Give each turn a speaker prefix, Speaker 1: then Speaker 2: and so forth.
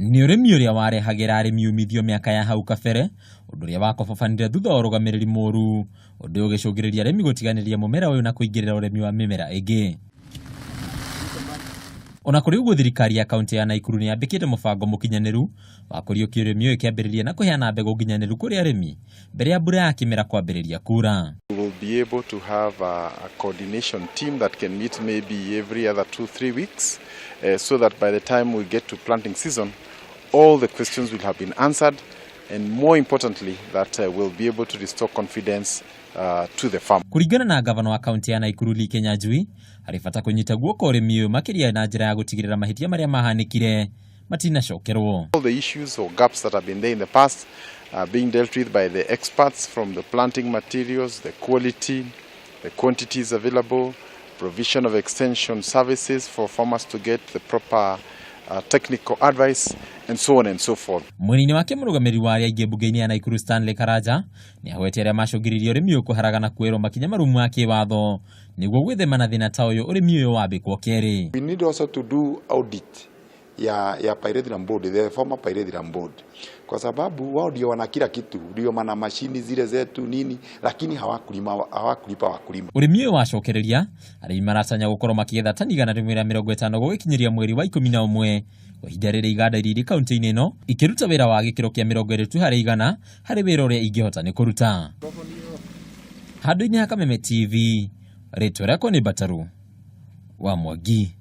Speaker 1: Nĩ ũrĩmi ũrĩa warehagĩra arĩmi umithio mĩaka ya hau kabere, ũndũ ũrĩa wakobobanire thutha wa ũrũgamĩrĩri mũru, ũndũ ũyũ ũgĩcũngĩrĩria arĩmi gũtiganĩria mũmera ũyũ na kũingĩrĩra ũrĩmi wa mĩmera ĩngĩ. Ona kũrĩ ũguo thirikari ya kaunti ya Naikuru nĩ yambĩkĩte mũbango mũkinyanĩru wa kũriũkia ũrĩmi ũyũ ĩkĩambĩrĩria na kũheana mbegũ nginyanĩru kũrĩ arĩmi mbere ya mbura ya kĩmera kwambĩrĩria kura.
Speaker 2: We will be able to have a coordination team that can meet maybe every other 2, 3 weeks so that by the time we get to planting season, all the questions will have been answered, and more importantly, that we'll be able to restore confidence to the farm.
Speaker 1: Kũringana na gavana wa kaunti ya Naikuru Lee Kinyanjui, harĩ bata kũnyita guoko ũrĩmi ũyũ makĩria na njĩra ya gũtigĩrĩra mahĩtia marĩa mahanĩkire matinacokerwo.
Speaker 2: All the issues or gaps that have been there in the past are being dealt with by the experts, from the planting materials, the quality, the quantities available, provision of extension services for farmers to get the proper technical advice, and so on and so forth.
Speaker 1: Mwena-inĩ wake mũrũgamĩrĩri wa arĩa aingĩ mbunge-inĩ ya Naikuru Stanley Karanja nĩ ahwete arĩa macũngĩrĩirie ũrĩmi ũyũ kũharagana kuoerwo makinya marũmu ma kĩwatho nĩguo gwĩthema na thĩna ta ũyũ ũrĩmi ũyũ wambĩkwo kerĩ.
Speaker 3: We need also to do audit ya Pyrethrum Board, the former Pyrethrum Board, kwa sababu wao ndio wana kila kitu, ndio wana mashini zile zetu nini, lakini hawakulima hawakulipa wakulima.
Speaker 1: Ũrĩmi ũyũ wacokereria arĩmi maratanya gũkorwo makĩgetha tani 150 gũgĩkinyĩria mweri wa 11 kwa ihinda rĩrĩ iganda iria irĩ kaunti-inĩ ĩno ikĩruta wĩra wa gĩkĩro kĩa 60% harĩ wĩra ũrĩa ingĩhota nĩ kũruta. Handũ-inĩ ha Kameme TV, rĩtwa rĩakwa nĩ Mbataru wa Mwangi.